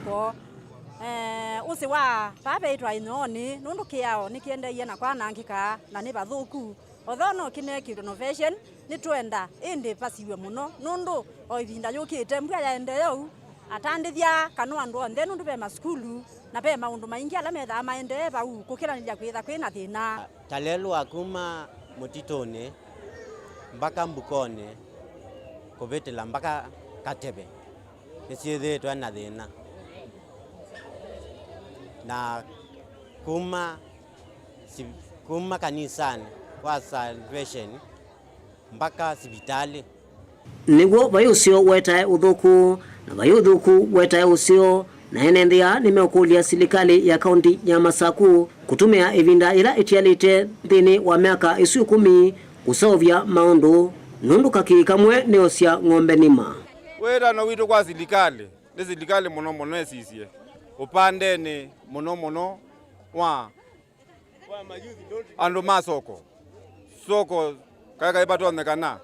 Usi wa papeitwa inyoni nundu kiao nikiendeie na kwanangika na ni vathuku othono kineki renovation nitwenda indi pasiwe muno nundu o ivinda yukite mbua yaendeeu atandithia kana andu onthe nundu ve masukulu na ve maundu maingi ala methaa maendee vau kukiraniria kwitha kwina thina. Talelwa kuma mutituni mpaka Mbukoni kuvitila mpaka Katebe niciithitwe na thina na kuma kanisani kwa Salvation mpaka sibitali. Niguo vai usio wetae uthuku na vai uthuku wetae usio na ene nthia nimeukulia silikali ya kaunti ya Masaku kutumia ivinda ila itialite nthini wa miaka isu 10 kuseuvya maundu nundu kaki kamwe niosya ng'ombe nima. Wira no witu kwa silikali ni silikali muno muno esisie upandeni muno muno wa andu masoko soko kaka ipatonekana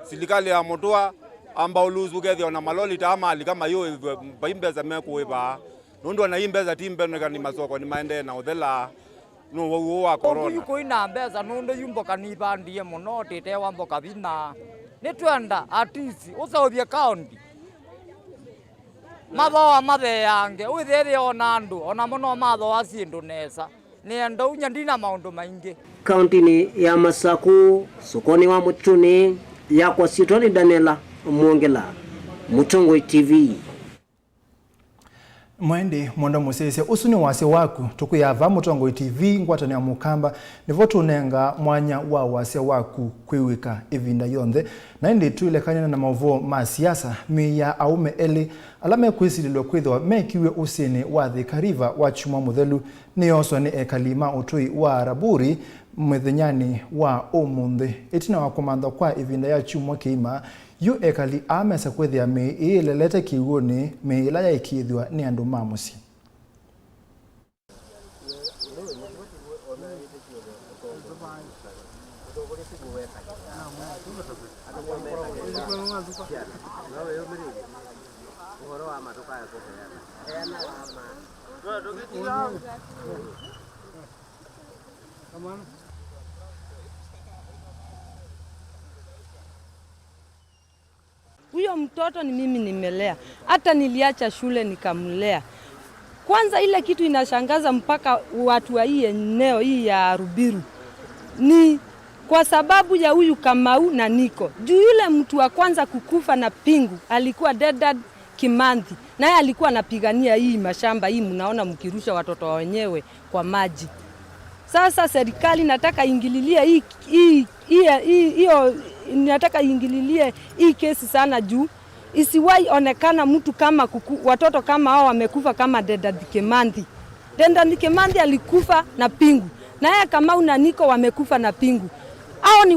silikali ya mutua amba uluzu kethio na maloli ta mali kama yo baimbeza mekuiba nundu na imbeza timbe ni masoko ni maende na uthela no wo wa corona yuko ina mbeza nundu yumboka ni bandie muno tete wa mboka bina nitwenda atisi usaubie county mathoa matheange withere ona andu ona muno mathoa cindu nesa nienda unya ndina maundu maingi. Kauntini ya Masaku sokoni wa mutituni yakwa sitoni Daniela Mwongela, Mutongoi TV. Mwendi mwondo musese usuni wase waku tukuyava Mutongoi TV ngwatani ya mukamba nivo tunenga mwanya wa wase waku kwiwika ivinda yonthe na indi tuilekanyana na mauvo ma siasa mi ya aume eli ala mekwisililwe kwithwa mekiwe usini wa Thika River wa chumwa muthelu niyoswa ni ekalima utui wa Raburi mwethenyani wa umunthi itina wa kumanthwa kwa ivinda ya chumwa kiima yu ekali amesa kwithia mii iilelete kiw'uni mii ila yaikithwa ni andu ma musyi. Uhoro wa ma tukae kuheana. Heana wa ma. Huyo mtoto ni mimi nimelea, hata niliacha shule nikamlea. Kwanza ile kitu inashangaza mpaka watu wa hii eneo hii ya Rubiru ni kwa sababu ya huyu Kamau na Niko. Juu yule mtu wa kwanza kukufa na pingu alikuwa Dedan Kimathi, naye alikuwa anapigania hii mashamba hii mnaona mkirusha watoto wenyewe kwa maji. Sasa serikali nataka ingililie hiyo, nataka ingililie hii kesi sana juu isiwahi onekana mtu kama watoto kama hao wamekufa kama Dedan Kimathi. Dedan Kimathi alikufa na pingu, naye Kamau na Niko wamekufa na pingu. Hao ni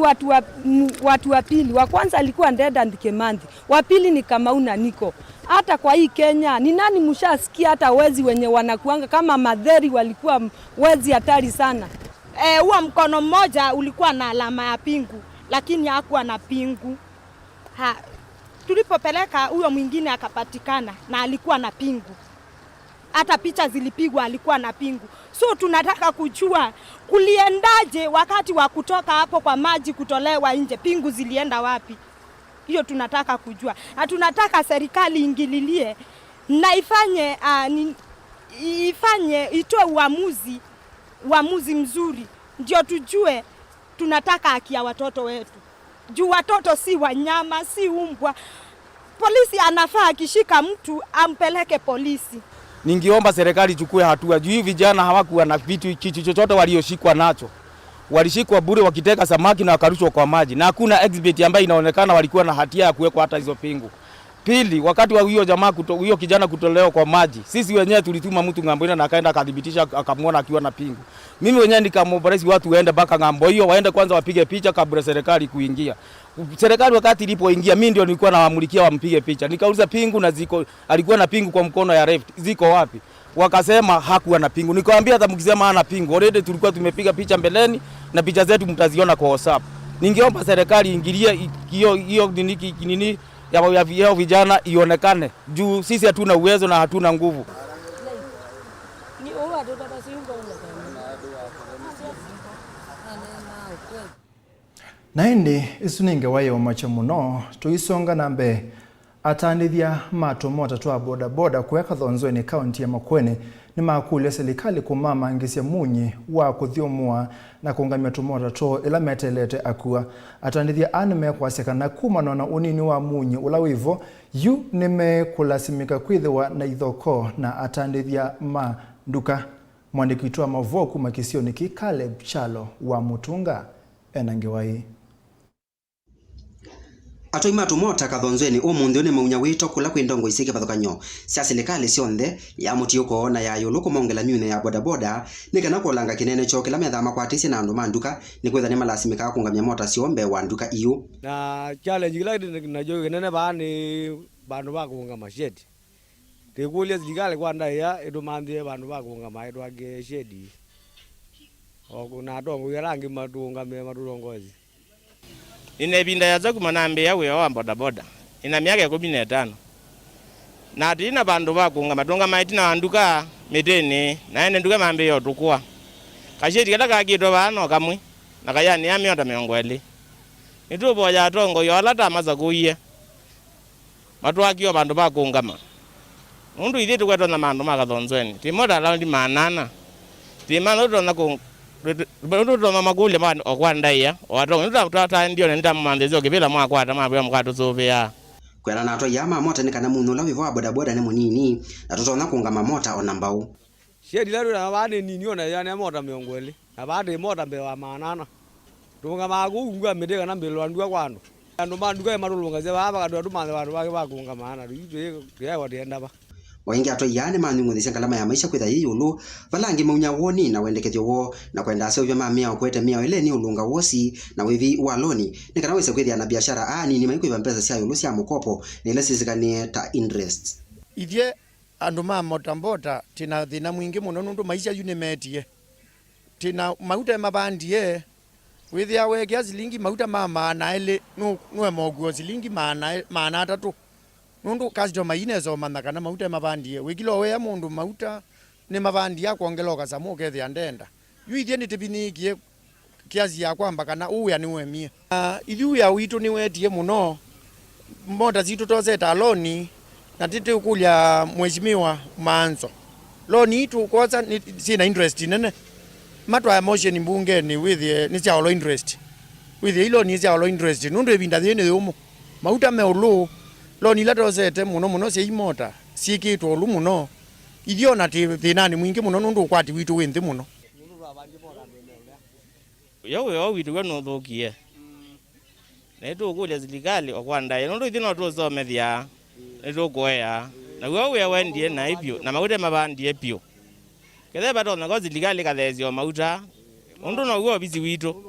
watu wa pili. Wa kwanza alikuwa Dedan Kimathi, wa pili ni Kamau na Niko. Hata kwa hii Kenya ni nani mshasikia hata wezi wenye wanakuanga kama Madheri walikuwa wezi hatari sana. Huo mkono mmoja ulikuwa na alama ya pingu lakini hakuwa na pingu. Tulipopeleka huyo mwingine akapatikana na alikuwa na pingu. Hata picha zilipigwa alikuwa na pingu. So tunataka kujua kuliendaje wakati wa kutoka hapo kwa maji kutolewa nje, pingu zilienda wapi? Hiyo tunataka kujua. Na tunataka serikali ingililie na ifanye itoe uamuzi mzuri ndio tujue tunataka haki ya watoto wetu. Juu watoto si wanyama, si umbwa. Polisi anafaa akishika mtu ampeleke polisi. Ningiomba serikali ichukue hatua juu vijana hawakuwa na vitu kitu chochote walioshikwa nacho. Walishikwa bure wakiteka samaki na wakarushwa kwa maji, na hakuna exhibit ambayo inaonekana walikuwa na hatia ya kuwekwa hata hizo pingu. Pili, wakati wa huyo jamaa huyo kijana kutolewa kwa maji, sisi wenyewe tulituma mtu ng'ambo ile na akaenda akadhibitisha akamwona akiwa na pingu. Mimi wenyewe nikamobilize watu waende mpaka ng'ambo hiyo, waende kwanza wapige picha kabla serikali kuingia. Serikali wakati ilipoingia, mimi ndio nilikuwa nawamulikia wampige picha. Nikauliza pingu na ziko, alikuwa na pingu kwa mkono ya left, ziko wapi? Wakasema hakuwa na pingu. Nikamwambia hata mkisema hana pingu, already tulikuwa tumepiga picha mbeleni na picha zetu mtaziona kwa WhatsApp. Ningeomba serikali ingilie hiyo nini ya vijana ionekane juu sisi hatuna uwezo na hatuna nguvu. Naindi isu ningewaye umache muno tuisonga nambe atandithia matumota twa boda boda kuweka thonzweni kaunti ya Makueni ni makulia serikali kumamangisia munyi wa kuthiumua na kuungamia tumota two ila metelete akua. Atandithia aa nimekwasya kana kumana na unini wa munyi ula wivo yu nimekulasimika kwithiwa na ithoko na atandithia ma nduka. Mwandiki witu wa mavoo kuma kisioni ki Caleb Chalo wa Mutunga enangewai. Atoi matumota kathonzweni umunthi ni maunya wito kula kwi ndongo isi kivathukanyo sya silikali syonthe ya mutiuko na ya yulu kumongela myune ya bodaboda ni kana kuolanga kinene cho kila methaa makwatisye na andu ma nduka ni kwitha ni malasimika kungamia mota syombe wa nduka iu. Na challenge kila najo kinene ba ni bandu ba kuungama shedi tikulia silikali kwa ndaya idumanthie bandu ba kuungama idwange shedi na atongo yarangi matuungamie maturongozi. Ine binda ya zaku manambe yawe wa bodaboda ina miaka 15 na tina bandu bakunga matunga maitina anduka mitini na ene nduka mambe yo tukua kasheti kala kagitwa bano kamwe na kayani ya mionda 20 nitubo ya tongo yo alata maza kuiye matwakio bandu bakungama undu ithi tukwetwa na mandu makathonzweni timoda laundi manana timana utona ku Ndu magule ma okwandaiya watongo ndu tata ndio nda mandezo kibila mwakwata mabwa mkwatuzuvia kwela na atoi ama mota ni kana munhu ula wivo wa bodaboda ni munini na tutona kuungama mota ona mbau shedi lero na bane nini ona yana mota 20 na bade mota mbe wa manana tunga magunga midega na mbelwa ndua kwano andu manduka marulunga ze baba kandu andu manthe bandu bake bakunga mana itu ya watienda ba Waingi atoi aa nimanyung'uthisya ngalama ya maisha kwitha yi yulu valangi maunya woni na wendekethyo wo na kwenda aseuvya ma miao kwete miao ile ni ulunga wosi na wivi wa loni ni kana wise kwithia na biashara aa nini maikwiva mpesa sya yulu sya mukopo ni ile sisikanie ta interest. Ithye andu ma motambota tina thina mwingi muno nundu maisha yu nimetie tina mauta mabandie withia wekia silingi mauta ma maana ili nuwe moguo silingi maana atatu. Nundu customer inezo mana kana mauta mavandie wikilo we mundu mauta ni mavandie kwongela kasamu kethia ndenda yu ithie ni tibinikie kiasi ya kwamba kana uya ni wemie ithu ya witu ni wetie muno mota zitu tozeta loni na titi kulya mheshimiwa manzo loni itu kwanza ni sina interest nene matwa motion mbunge ni with ni cha olo interest with ilo ni cha olo interest nundu ibinda thini yumu mauta meulu loni la tozete muno muno cia imota ciikitwo ulu muno ithio na thinani mwingi muno nundu ukwati witu wi nthi muno yo yo witu we no thukie na tukulia serikali okwandaye nundu ithi no tusomethia nitukuea naguo wia wendie na ibio na mauta mabandie pio kethe batona ko serikali kathesio mauta undu noguo bisi witu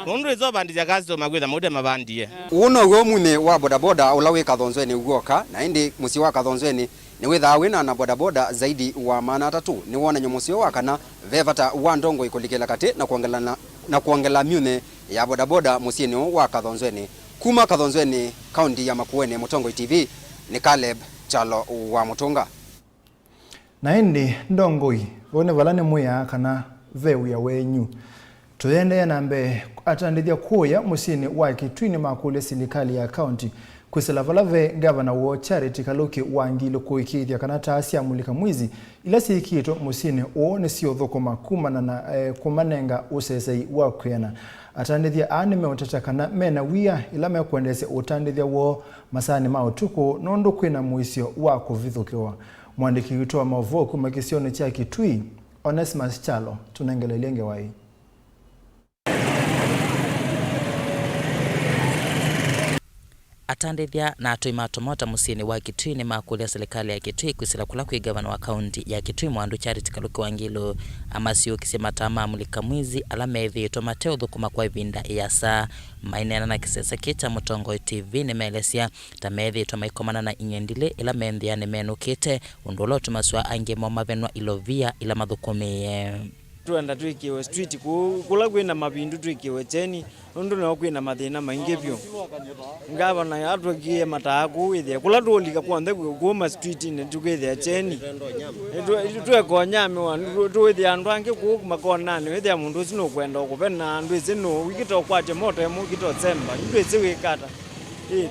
nundu izo bandizia customer kwitha mauta mabandie uno guo mune wa bodaboda ula wi Kathonzweni guoka na indi musi wa Kathonzweni ni withaa wina na bodaboda zaidi wa mana tatu ni wonanyo musio wa kana vevata wa ndongo ikulikila kati na kuongela na kuongela myune ya bodaboda musiini wa Kathonzweni kuma Kathonzweni kaunti ya Makueni. Mutongoi TV ni Caleb Chalo wa Mutunga. Na indi ndongoi wone valane muya kana veu ya wenyu tuyende na mbe atandithia kuya musiini wa Kitui makule serikali ya kaunti kwisela valave gavana wo Charity Kaluki Wangilo kuikithia kana taasi ya mulika mwizi ila siikito musiini uo nisio thukuma kumana na kumanenga usesei wa kwiana atandithia ani meuteta kana mena wia ila mekuendesya utandithia wo masani ma utuku nundu kwina muisio wa kuvithukiwa. Mwandiki witu wa mauvoo kuma kisioni cha Kitui Onesmus Chalo tunengelelie ngewai. Atandithia na atui matomota musiini wa Kitui ni makulia serikali ya Kitui kwisila kula kwi gavana wa kaunti ya Kitui Mwandu Charity Kaluki Wangilo amasio kisema tama mulika mwizi ala methitwa mateo thukuma kwa ivinda ya saa mainena na kisesa kita Mutongoi TV ni melesia ta methitwa maikomana na ing'endile ila menthia ni menukite undu ula utumaswa angi mo mavenwa ilovia ila mathukumie twenda twikiwe street kula kwina mabindu twikiwe cheni undu no kwina mathina maingi pyo ngavana atwikie mataa kuithia kula tuulika kwonthe kuma street ni tukithia cheni twekonyame tuithia andu angi ku makonani withia mundu ucio nukwenda ukuvena andu isi nu wikita ukwatie moto emu wikita usemba ndu isi wikata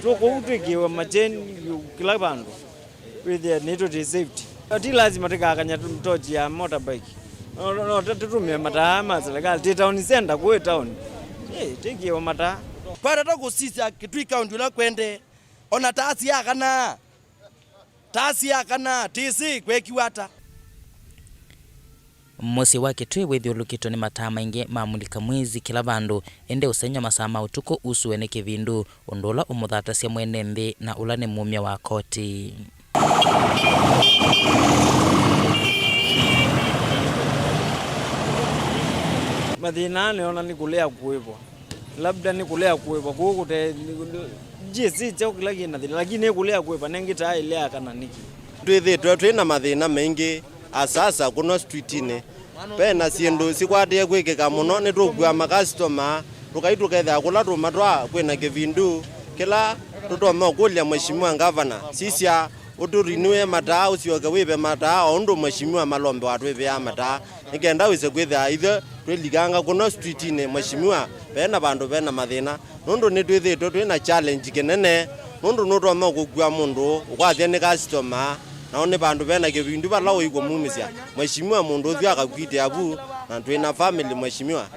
tukou twikiwe macheni kila vandu withia nituti safety ti lazima tikakanya tochi ya motorbike no tutumie mataa ma serikali ti town center ku town tikiwe mataa twatata kusisya Kitui county ula kwende ona taasi yakana tisi kwekiwata Musi wa Kitui withiulukitwe ni mataa maingi mamulika mwizi kila vandu ende usenya masaa ma utuku usuwe ni kivindu undu ula umuthatasya mwene nthi na ula ni mumia wa koti. Mathina niona ni kulea kuivwa labda ni kulea kuivwa kukute jisi chao kila kina thina lakini kulea kuivwa nengita ilea kana niki twithitwe twina mathina maingi asasa kuno streetini pena sindu sikwatie kwikika muno ni tukua makastoma tukai tukethia kula tumatwa kwina kivindu kila tutoma kulia mheshimiwa gavana sisia uturinue mataa usioke wipe mataa o undu mheshimiwa Malombe watwipia mataa nikenda wise kwithia ithe twilikanga kuno streetini mheshimiwa pena vandu pena mathina nundu ni twithitwe twina challenge kinene nundu nutoma kukua mundu ukwathia ni customer nao ni vandu vena kivindu vala uikwa mumisya mheshimiwa mundu uthio akakwite avu na twina family mheshimiwa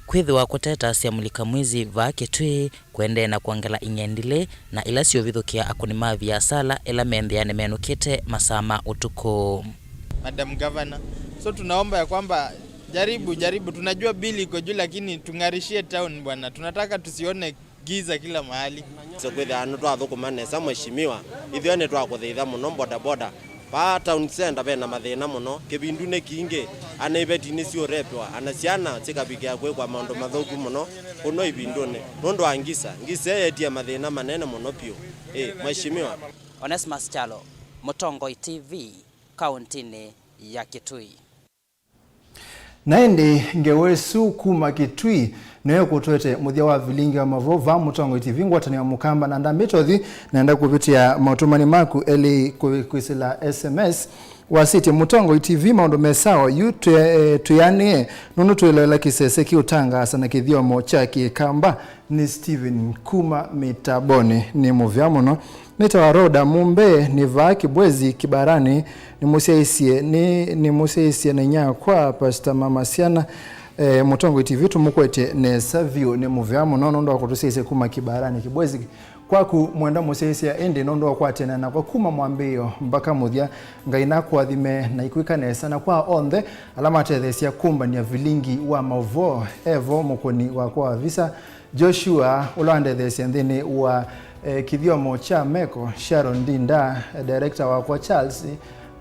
kwithiwa kuteta sya mulika mwizi va Kitui kuendee na kuongela ing'endile na ila siovithukia akuni ma viasala ila menthiani menukite masaa ma utuku. Madam Governor, so tunaomba ya kwamba jaribu, tunajua bili iko juu lakini tungarishie town bwana, tunataka tusione giza kila mahali. So kwithia ni twathukuma nesa mheshimiwa ithio ni twakuthitha muno bodaboda pa town center pena mathina muno kivindu ni kingi ana iveti ni ciurepwa ana ciana cikavikia kwikwa maundu mathuku muno kuno ivinduni nundu wa ngisa yetie mathina manene muno piu mheshimiwa. Onesmus Chalo, Mutongoi TV, kaunti ya Kitui. Naende ngewesu kuma Kitui niwe kutwete muthia wa vilingi wa mavo va Mutongo TV ngwatanio mukamba na ndambitothi naenda kupitia mautumani maku eli kwisila SMS wasiti Mutongo TV maundu mesao yu tuyanie nundu twiloela kisese kiutangasa na kithiomo cha Kikamba ni Stephen kuma mitaboni ni muvya muno nitawa roda mumbe ni vaa Kibwezi Kibarani ni musiaisie ni musiaisie na nyakwa Pastor Mama Siana Mutongo TV tumukwete ne savio ni muvya muno nundu akutusiaisie kuma Kibarani Kibwezi kwaku mwenda musiaisia indi nundu akwatena na kwa kuma mwambio mpaka muthia Ngai nakwathime na ikwikane sana kwa onthe ala matethesia kumbania vilingi wa mauvo evo mukuni wakwa wa visa Joshua ulandethesia nthini wa kithiomo cha meko Sharon Ndinda director wakwa Charles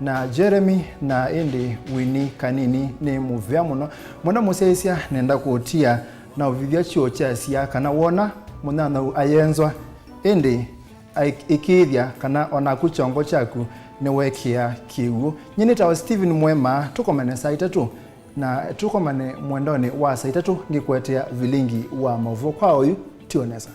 na Jeremy na indi Winnie Kanini ni muvya muno mwenda musiaisia nenda kutia na uvithia chuo cha sia kana wona munyanya ayenzwa indi ikithia kana ona kuchongo chaku niwekia kiwu nyini tawa Stephen Mwema tukomane saa itatu na tukomane mwendoni wa saa itatu ngikwetea vilingi wa mauvo kwa oyu tionesa.